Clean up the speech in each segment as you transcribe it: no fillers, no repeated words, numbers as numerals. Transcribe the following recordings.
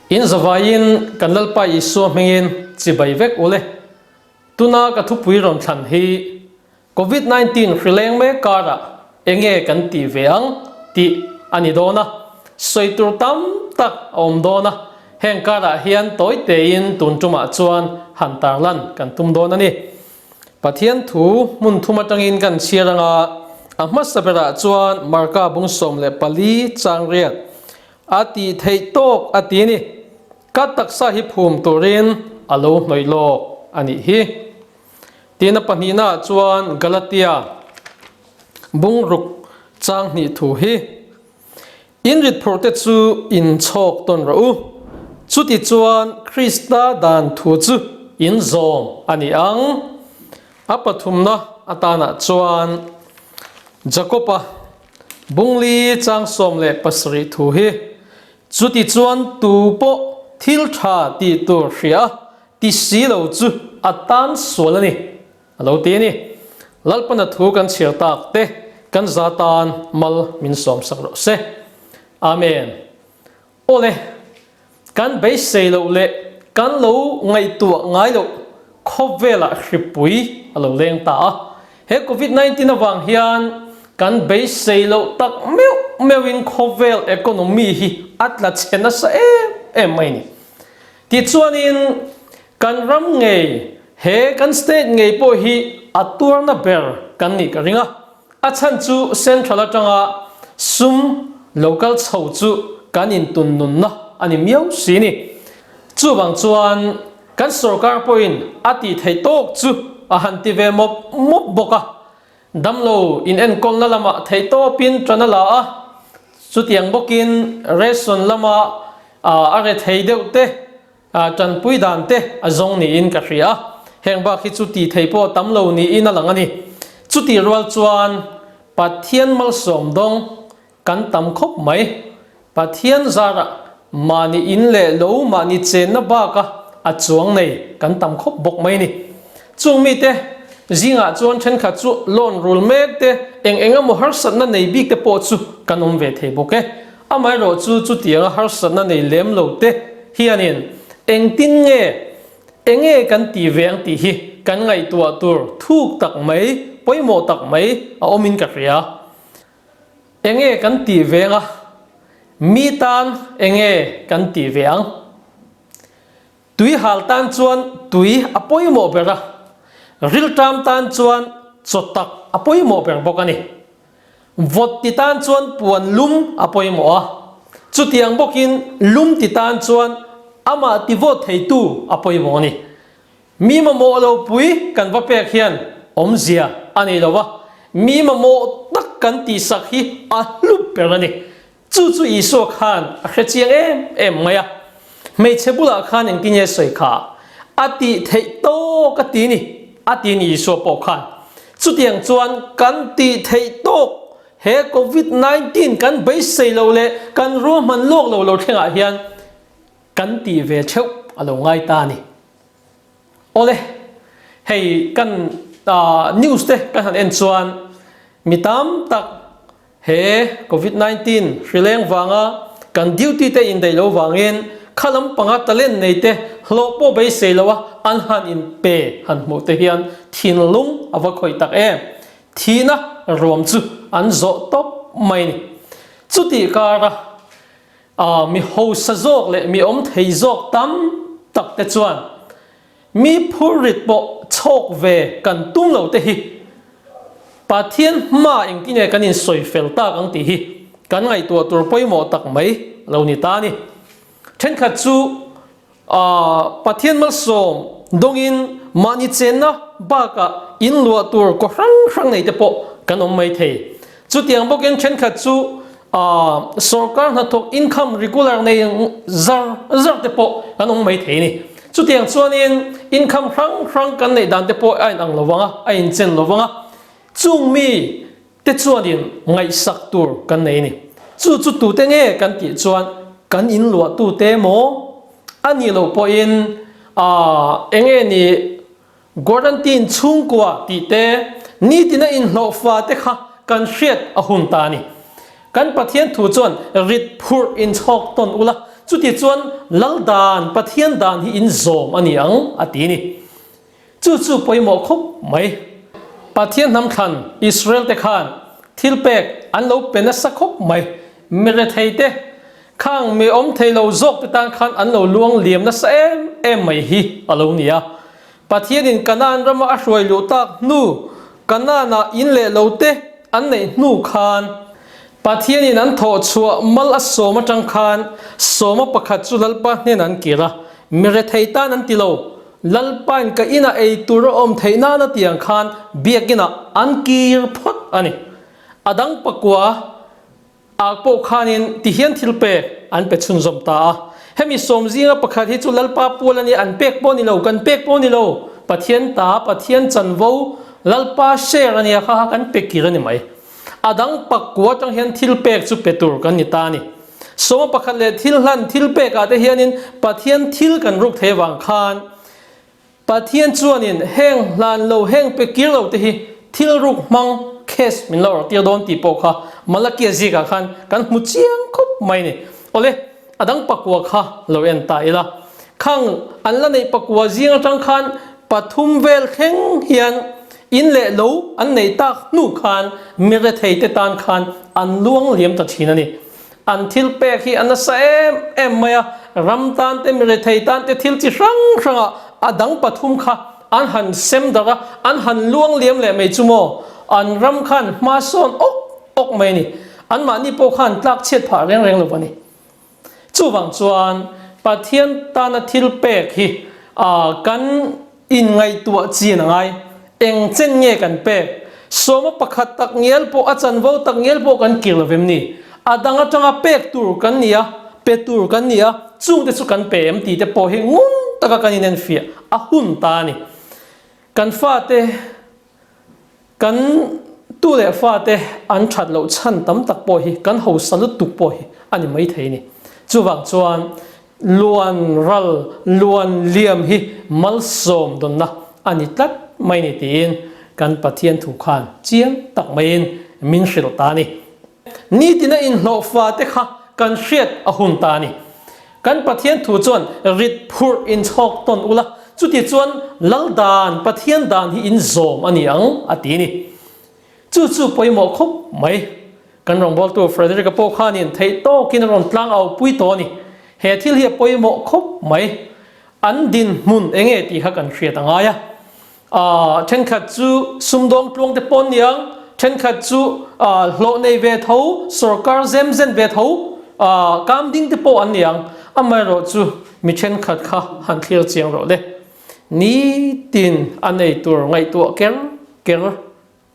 In zavaiin kan Lalpa Isua hmingin chibai vek ule. Tuna ka thupui rawn thlan hi Covid 19 hri leng mek karah enge kan tih ve ang tih a ni dawn a, sawi tur tam tak a awm dawn a, heng karah hian tawi tein tun tumah chuan han tarlan kan tum dawn a ni. Pathian thu hmun thum atangin kan chhiar anga a hmasa berah chuan Marka bung 14 chang riat A tih theih tawk a ti ni. Ka taksa hi phum turin a lo hnawih lawk a nih hi. Tina pahnihnaah chuan Galatia bungruk chang hnih thu hi, In rit phurhte chu in chhawk tawn rawh u, chuti chuan Krista dan thu chu in zawm a ni ang. A pathumna atanah chuan Jakoba Bungli chang 17 thu hi, Chuti chuan tu pawh thil tha tih tur hria ti si lo chu a tan sual a ni, a lo ti a ni. Lalpana thu kan chhiar tak te kan za tan mal min sawmsak rawh se. Amen. Awle, kan beisei loh leh kan lo ngaihtuah ngai loh khawvelah hripui a lo leng ta a. He Covid 19 avang hian kan beisei loh tak meuh meuhin khawvel economy hi a tla chhe nasa em em mai a ni. Tichuanin kan ram ngei, he kan state ngei pawh hi a tuarna ber kan nih ka ring a. A chhan chu Central atanga sum lo kal chho chu kan intun nunna a ni miau si ni. Chuvang chuan kan sorkar pawhin a tih theih tawk chu a han ti ve mawp mawp bawk a. Damlo inenkawlna lamah theih tawpin tan a la a, chutiang bawkin ration lama a rethei deuh te, Tanpui dan te a zawng niin ka hria a, heng bak hi chu tih thei pawh tam lo niin a lang a ni. Chutih rual chuan Pathian malsawm dawng kan tam khawp mai. Pathian zarah mahni in leh lo mahni chenna baka a chuang nei kan tam khawp bawk mai a ni. Chung mite zingah chuan thenkhat chu loan rul mek te, eng eng emaw harsatna nei bik te pawh chu kan awm ve thei bawk e. Amaherawh chu chutianga harsatna nei lem lo te hianin engtin nge, enge kan tih ve ang tih hi kan ngaihtuah tur thuk tak mai, pawimawh tak mai a awmin ka hria. Enge kan tih ve anga mi tan enge kan tih ve ang? Tui hal tan chuan tui a pawimawh ber a, rilṭam tan chuan chaw tak a pawimawh ber bawk a ni. Vawt ti tan chuan puan lum a pawimawh a, chutiang bawkin lum ti tan chuan amah ti vawt theitu a pawimawh a ni. Mi mamawh lo pui kan va pek hian awmzia a nei lo va, mi mamawh tak kan tihsak hi a hlu ber a ni. Chu chu Isua khan a hre chiang em em mai a, hmeichhe bulah khan engtin nge sawi kha a tih theih tawk a ti ni a ti ni Isua pawh khan. Chutiang chuan kan tih theih tawk he Covid 19 kan beisei lo leh kan ruahman lawk lo lo thlengah hian kan tih ve theuh a lo ngai ta a ni. Awle, hei kan news te kan han en chuan mi tam tak He Covid 19 hri leng vanga kan duty te indaih lo vangin kha lampanga talent nei te hlawh pawh beisei lo a an han in pe han hmuh te hian thinlung a va khawih tak em. Thihna ruam chu an zawh tawp mai ni. Chutih kara mi hausa zawk leh mi awm thei zawk tam tak te chuan Mi phurrit pawh chhawk ve kan tum lo te hi Pathian hma engtin nge kan insawi fel tak ang tih hi kan ngaihtuah tur pawimawh tak mai a lo ni ta a ni. Thenkhat chu Pathian malsawm dawngin mahni chenna bakah in luah tur kaw hrang hrang nei te pawh kan awm mai thei. Chutiang bawkin thenkhat chu Sorkar hnathawk income regular nei zar zar te pawh kan awm mai thei a ni. Chutiang chuanin income hrang hrang kan neih dan te pawh a inang lo vang a, a inchen lo vang a. Chung mi te chuanin ngaihsak tur kan nei a ni. Chu chu tute nge kan tih chuan kan inluah tute emaw a nih loh pawhin eng nge ni Guarantine chhungkua tih te, nitina inhlawhfa te kha kan hriat a hun ta a ni. Kan Pathian thu chuan rit phurh inchhawk tawn ula, Chutichuan Lal dan, Pathian dan hi in zawm a ni ang, a ti a ni. Chu chu pawimawh khawp mai. Pathian hnam thlan Israel te khan thil pek an lo pe nasa khawp mai. Mi rethei te, khang mi awm thei lo zawk te tan khan an lo luang liam nasa em em mai hi a lo ni a. Pathianin Kanaan rama a hruai luh tak hnu, Kanaan-ah in leh lo te an neih hnu khan, Pathianin an thawh chhuah mal a sawm atang khan sawma pakhat chu Lalpa hnenah an kir a, mi rethei tan an ti lo, Lalpain ka inah ei tur a awm theih nan a tih ang khan biakinah an kir phawt a ni. A dang pakua ah pawh khanin tihian thil pek an pe chhunzawm ta a. Hemi sawm zinga pakhat hi chu Lalpa pual a nia, an pek pawh a ni lo, kan pek pawh a ni lo, Pathian ta, Pathian chanvo, Lalpa share a nia kha kha kan pe kir a ni mai. A dang pakua atang hian thil pek chu pe tur kan ni ta a ni. Sawma pakhat leh thil hlan thil pek ah te hianin Pathian thil kan ruk thei avang khan Pathian chuanin heng hlan lo heng pe kir lo te hi thil ruk hmang case min lo awrh tir dawn tih pawh kha Malakia zikah khan kan hmu chiang khawp mai a ni. Awle, a dang pakua kha lo en ta ila. Khang an la neih pakua zing atang khan pathum vel thleng hian in leh lo an neih tak hnu khan mi rethei te tan khan an luang liam ta thin a ni. An thil pek hi a nasa em em mai a, ram tan te mi rethei tan te thil chi hrang hrangah a dang pathum kha an han sem darh a, an han luang liam leh mai chu maw? An ram khan hma sawn awk awk mai a ni. Anmahni pawh khan tlak chhiat phah reng reng lo a ni. Chuvang chuan Pathian tana thil pek hi kan inngaihtuah chin a ngai. Eng chen nge kan pek? Sawma pakhat tak ngial pawh a chanvo tak ngial pawh kan kir lo vem ni? A dang atanga pek tur kan ni a, pe tur kan ni a, chungte chu kan pe em tih te pawh hi ngun taka kan inenfiah a hun ta a ni. Kan fate Kan tu leh fate an that loh chhan tam tak pawh hi kan hausa lutuk pawh hi a ni maithei a ni. Chuvang chuan luan ral, luan liam hi malsawm dawnna a ni tlat mai ni tiin kan Pathian thu khan chiang tak maiin min hrilh ta a ni. Nitina inhlawh fate kha kan hriat a hun ta a ni. Kan Pathian thu chuan rit phurh inchhawk tawn ula, chuti chuan Lal dan, Pathian dan hi in zawm a ni ang, a ti a ni. Chu chu pawimawh khawp mai. Kan rawngbawltu Frederick-a pawh khanin theih tawkin a rawn tlang au pui tawh a ni. He thil hi a pawimawh khawp mai. An dinhmun eng nge tih kha kan hriat a ngai a. Aaa thenkhat chu sumdawng tluang te pawn niang, thenkhat chu aaa hlawh nei ve tho, sorkar zem zen ve tho aaa kam ding te pawh an niang. Amaherawh chu mi thenkhat kha han thlir chiang rawh le. Nitin an ei tur ngaihtuah ker ker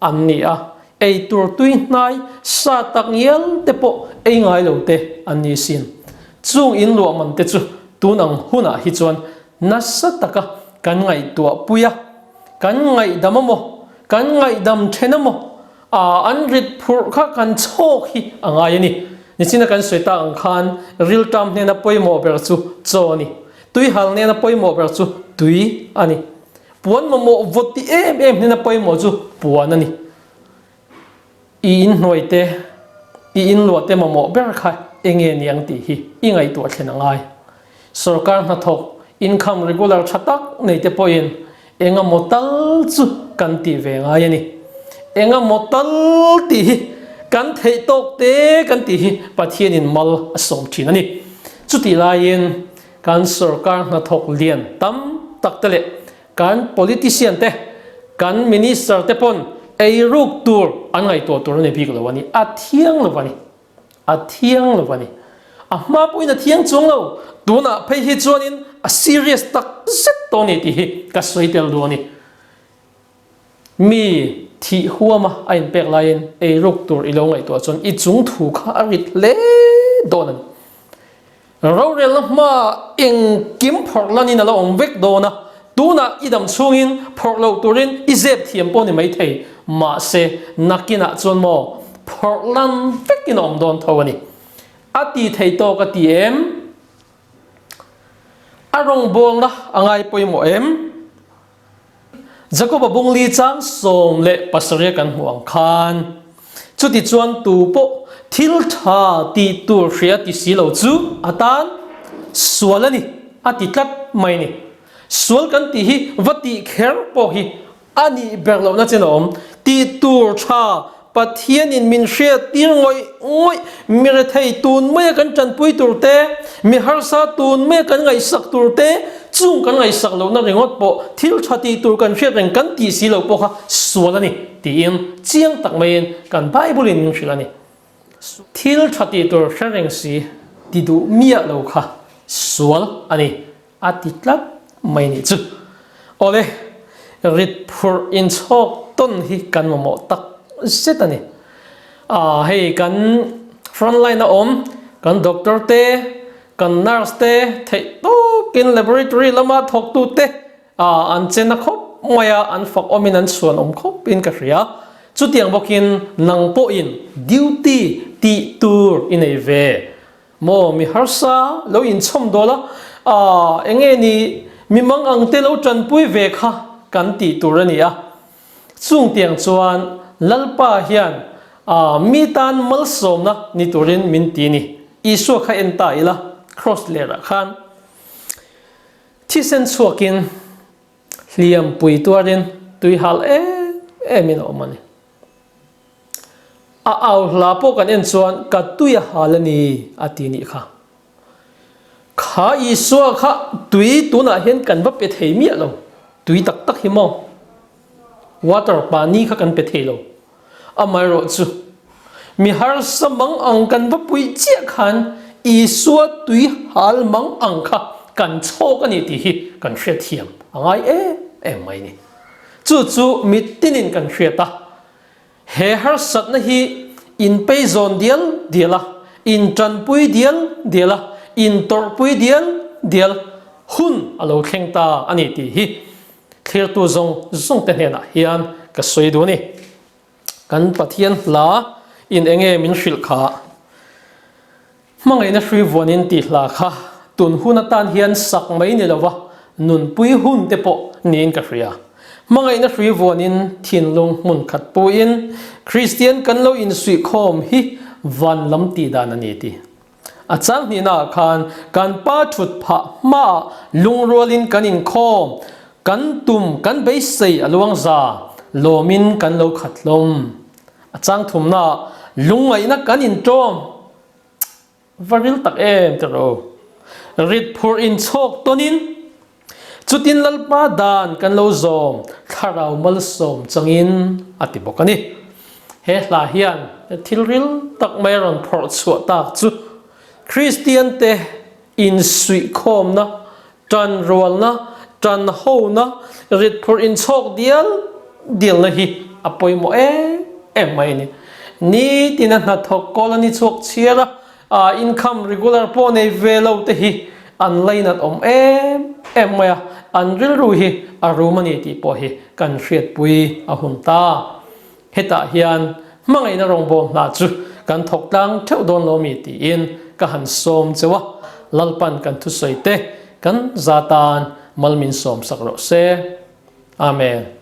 an ni a, ei tur tui hnai sa tak ngial te pawh ei ngai lo te an ni sin. Chung in luah man te chu tun ang hunah hi chuan nasa taka kan ngaihtuah pui a, kan ngaihdam a maw, kan ngaihdam then a maw, aa an rit phurh kha kan chhawk hi a ngai a ni. Nichina kan sawi tak ang khan riltam hnena pawimawh ber chu chaw a ni, tuihal hnena pawimawh ber chu tui a ni. Puan mamawh vawt ti em em hnena pawimawh chu puan a ni. I inhnuai te, i inluah te mamawh ber kha enge ni ang tih hi i ngaihtuah thlen a ngai. Sorkar hnathawk, income regular tha tak nei te pawhin engemaw tal chu kan tih ve ngai a ni. Engemaw tal tih hi kan theih tawk te kan tih hi Pathianin mal a sawm thin a ni. Chutih laiin Kan sorkar hnathawk lian tam tak te leh kan politician te, kan minister te pawn eiruk tur an ngaihtuah tur a ni bik lo a ni. A thiang lo a ni. A thiang lo a ni. A hma pawhin a thiang chuang lo. Tunah phei hi chuanin a serious tak zet tawh a ni tih hi ka sawi tel duh a ni. Mi thih huama a inpek laiin eiruk tur i lo ngaihtuah chuan i chung thu kha a rit hle dawn a ni. Rorelna hmaa engkim phawrh lanin a la awm vek dawn a, tunah i dam chhungin phawrh loh turin i zep thiam pawh ni maithei, mahse nakinah chuan maw phawrh lan vekin a awm dawn tho a ni. A ti thei tawk a ti em? A rawngbawlna a ngai pawimawh em? Jakoba bungli chang 17 kan hmuh ang khan, chutichuan tu pawh thil tha tih tur hria ti si lo chu a tan. sual a ni a ti tlat mai ni. Sual kan tih hi va tih kher pawh hi a nih ber lohna chen a awm. Tih tur tha Pathianin min hriat tir ngawih ngawih, mi rethei tun maia kan tanpui tur te, mi harsa tun maia kan ngaihsak tur te, chung kan ngaihsak lohna ringawt pawh thil tha tih tur kan hriat reng kan tih si lo pawh kha sual a ni tiin chiang tak maiin kan Bible-in min hrilh a ni. Thil tha tih tur hre reng si ti duh miah lo kha sual a ni a ti tlat mai nih chu. Awle, rit phurh inchhawk tawn hi kan mamawh tak zet a ni. Aa hei kan front line a awm kan doctor te, kan nurse te theih tawkin laboratory lama thawktu te A, an che na khawp mai a, an fak awmin an chhuan awm khawpin ka hria. Chutiang bawkin nang pawhin duty tih tur i nei ve maw? Mi harsa lo inchhawm dawl a, a, enge ni mi mang ang te lo tanpui ve kha kan tih tur a ni a. Chung tiang chuan Lalpa hian a, mi tan malsawmna ni turin min ti ni. Isua kha en ta ila, Cross lerah khan. Thisen chhuakin hliam pui tuarin tui hal em emin a awm a ni. A au hla pawh kan en chuan ka tui a hal a ni a ti nih kha. Kha Isua kha tui tunah hian kan va pe thei miah lo, tui tak tak hi maw? Water pani kha kan pe thei lo. Amaherawh chu, mi harsa mang ang kan va puih chiah khan Isua tui hal mang ang kha kan chhawk a ni tih hi kan hriatthiam a ngai em em mai ni. Chu chu mitinin kan hriat a, he harsatna hi inpeizawn dial dial a, intanpui dial dial a, intawrhpui dial dial hun a lo thleng ta a ni tih hi Thlirtu zawng zawng te hnenah hian ka sawi duh a ni. Kan Pathian hla in enge min hrilh kha? Hmangaihna hrui vuanin tih hla kha tun hun atan hian sak mai ni lova nunpui hun te pawh niin ka hria. Hmangaihna hrui vuanin thinlung hmun khat puin Kristian kan lo insuihkhawm hi van lam tih dan a ni tih. A chang hnihnaah khan kan pa thut phah hmaah lungrualin kan inkhawm, kan tum, kan beisei a luang za, lawmin kan lo khat hlawm. A chang thumnaah lungngaihna kan inṭawm va ril tak em teh rawh u. Rit phurh inchhawk tawnin Chutin Lalpa dan kan lo zawm thlarau malsawm changin a ti bawk a ni. He hla hian thil ril tak mai a rawn phawrh chhuah tak chu Kristiante insuihkhawmna, tanrualna, tanhona, ritphurh inchhawk dial dialna hi a pawimawh em em mai a ni. Nitin a hnathawk kawl a ni chhuak chhiar a, A income regular pawh nei ve lo te hi an lainat awm em em mai a, an rilru hi a rum a ni tih pawh hi kan hriatpui a hun ta. Hetah hian hmangaihna rawngbawm hna chu kan thawk tlang theuh dawn lo mi tiin ka han sawm cheu a, Lalpan kan thusawi te kan za tan mal min sawm sak rawh se. Amen.